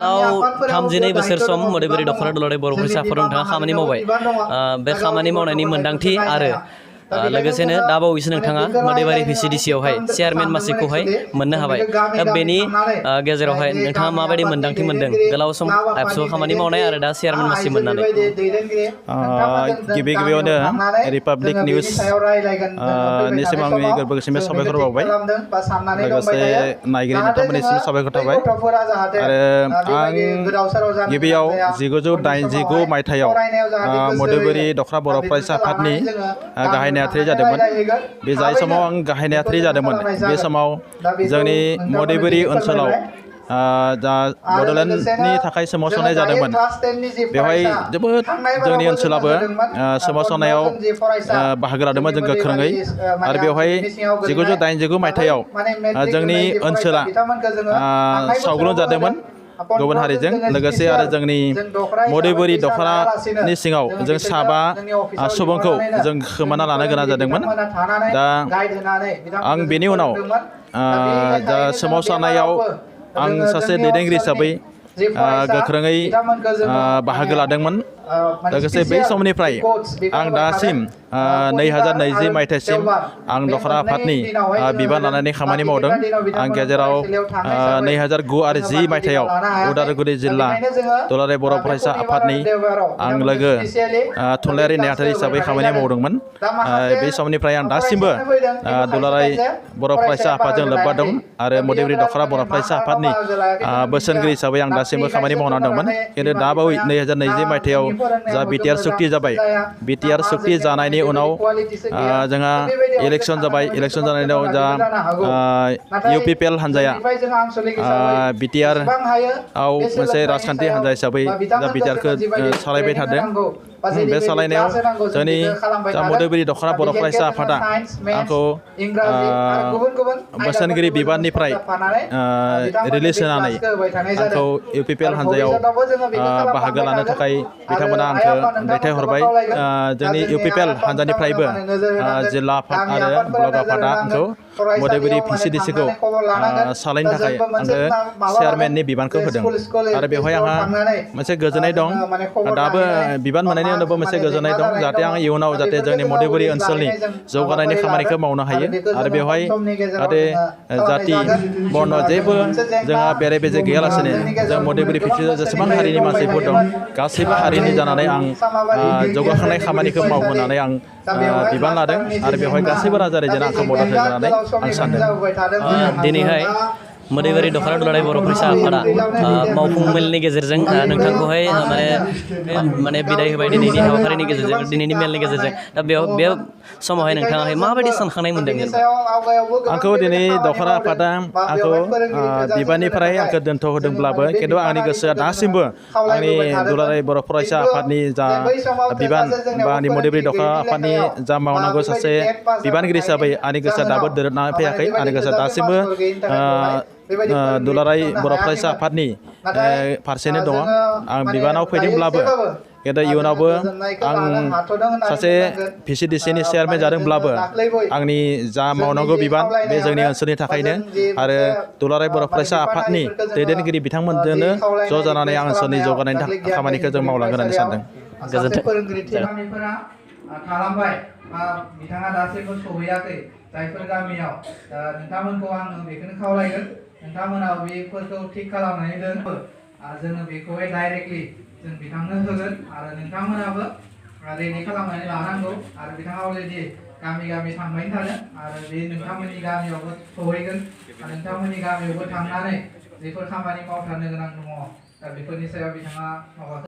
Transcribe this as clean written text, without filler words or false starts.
32 बोसोर सम मोदैबारि दख'ना दुलाराय बर' फरायसा आफादाव नोंथाङा खामानि मावबाय बे खामानि मावनायनि मोनदांथि आरो लोगोसेनो दा बावैसो नोंथाङा मोदैबारि VCDC आवहाय चेयारमेन मासिखौहाय मोननो हाबाय दा बेनि गेजेरावहाय नोंथाङा माबायदि मोनदांथि मोनदों गोलाव सम एबसुआव खामानि मावनाय आरो दा चेयारमेन मासि मोननानै गिबि गिबियावनो रिपाब्लिक निउस निसिम आंनि गोरबो गोसोनिफ्राय साबायखर बावबाय लोगोसे नायगिरि नोंथांमोननिसिम साबायखर थाबाय आरो आं गिबियाव 1989 मायथाइयाव मोदैबारि दख'ना बर' फरायसा आफादनि गाहाय नेहाथारि जादोंमोन बे जाय समाव आं गाहाय नेहाथारि जादोंमोन बे समाव जोंनि मोदैबारि ओनसोलाव दा बड'लेण्डनि थाखाय सोमावसारनाय जादोंमोन बेवहाय जोबोद जोंनि ओनसोलाबो सोमावसारनायाव बाहागो लादोंमोन जों गोख्रोङै आरो बेवहाय 1989 मायथाइयाव जोंनि ओनसोला सावग्लुंजादोंमोन गुबुन हारिजों लोगोसे आरो जोंनि मोदैबारि दख'नानि सिङाव जों साबा सुबुंखौ जों खोमाना लानो गोनां जादोंमोन दा आं बेनि उनाव दा सोमावसारनायाव आं सासे दैदेनगिरि हिसाबै गोख्रोङै बाहागो लादोंमोन लोगोसे बै समनिफ्राय आं दासिम 2020 मायथाइसिम आं दख'ना आफादनि बिबान लानानै खामानि मावदों आं गेजेराव 2009 आरो 10 मायथाइयाव उदालगुरि जिल्ला दुलाराय बर' फरायसा आफादनि आं लोगो थुनलाइयारि नेहाथारि हिसाबै खामानि मावदोंमोन बे समनिफ्राय आं दासिमबो दुलाराय बर' फरायसा आफादजों लोब्बा दं आरो मोदैबारि दख'ना बर' फरायसा आफादनि बोसोनगिरि हिसाबै आं दासिमबो खामानि मावना दंमोन खिन्थु दा बावै 2020 मायथाइयाव जा बिटिआर सुक्ति जाबाय बिटिआर सुक्ति जानायनि उनाव जोंहा इलेक्सन जाबाय इलेक्सन जानायनि उनाव जा UPPL हान्जाया बिटिआर आव मोनसे राजखान्थि हान्जा हिसाबै दा बिटिआरखौ सालायबाय थादों बे सालायनायाव जोंनि जा मोदैबारि दख'ना बर' फरायसा आफादा आंखौ बोसोनगिरि बिबाननिफ्राय रिलिज होनानै आंखौ UPPL हान्जायाव बाहागो लानो थाखाय बिथांमोना आंखौ दैथायहरबाय जोंनि UPPL हान्जानिफ्रायबो जिल्ला आफाद आरो ब्लक आफादा आंखौ मोदैबारि VCDCखौ सालायनो थाखाय आंनो चेयारमेननि बिबानखौ होदों आरो बेवहाय आंहा मोनसे गोजोननाय दं दाबो बिबान मोननायनि उनावबो मोनसे गोजोननाय दं जाहाथे आं इयुनाव जाहाथे जोंनि मोदैबारि ओनसोलनि जौगानायनि खामानिखौ मावनो हायो आरो बेवहाय जाहाथे जाति बर्न जेबो जोंहा बेरे बेजे गैयालासेनो जों मोदैबारि VCDCआव जेसेबां हारिनि मानसिफोर दं गासैबो हारिनि जानानै आं जौगाखांनाय खामानिखौ मावहोनानै आं बिबान लादों आरो बेवहाय गासैबो रायजो राजानो आंखौ मदद होनानै आं सानदों दिनैहाय मोदैबारि दख'ना दुलाराय बर' फरायसा आफादा मावफुं मेलनि गेजेरजों नोंथांखौहाय माने बिदाय होबाय दिनैनि हाबाफारिनि गेजेरजों दिनैनि मेलनि गेजेरजों दा बेयाव बे समावहाय नोंथाङाहाय माबायदि सानखांनाय मोनदों आंखौ दिनै दख'ना आफादा आंखौ बिबाननिफ्राय आंखौ दोनथ'होदोंब्लाबो खिन्थु आंनि गोसोआ दासिमबो आंनि दुलाराय बर' फरायसा आफादनि जा बिबान बा आंनि मोदैबारि दख'ना आफादनि जा मावनांगौ सासे बिबानगिरि हिसाबै आंनि गोसोआ दाबो दोरोदनानै फैयाखै आंनि गोसोआ दासिमबो दुलाराय बर' फरायसा आफादनि फारसेनो दङ आं बिबानाव फैदोंब्लाबो खिन्थु इयुनावबो आं सासे VCDCनि चेयारमेन जादोंब्लाबो आंनि जा मावनांगौ बिबान बे जोंनि ओनसोलनि थाखायनो आरो दुलाराय बर' फरायसा आफादनि दैदेनगिरि बिथांमोनजोंनो ज' जानानै आं ओनसोलनि जौगानायनि खामानिखौ जों मावलांगोन होननानै सानदों बिथाङा दासिमबो सहैयाखै जायफोर गामियाव नोंथांमोनखौ आङो बेखौनो खावलायगोन नोंथांमोना बेफोरखौ थिग खालामनानै दोन जोङो बेखौहाय डाइरेक्टलि जों बिथांनो होगोन आरो नोंथांमोनाबो रेडि खालामनानै लानांगौ आरो बिथाङा अलरेडि गामि गामि थांबाय थादों आरो बे नोंथांमोननि गामियावबो सहैगोन आरो नोंथांमोननि गामियावबो थांनानै जेफोर खामानि मावथारनो गोनां दङ दा बेफोरनि सायाव बिथाङा माबाखौ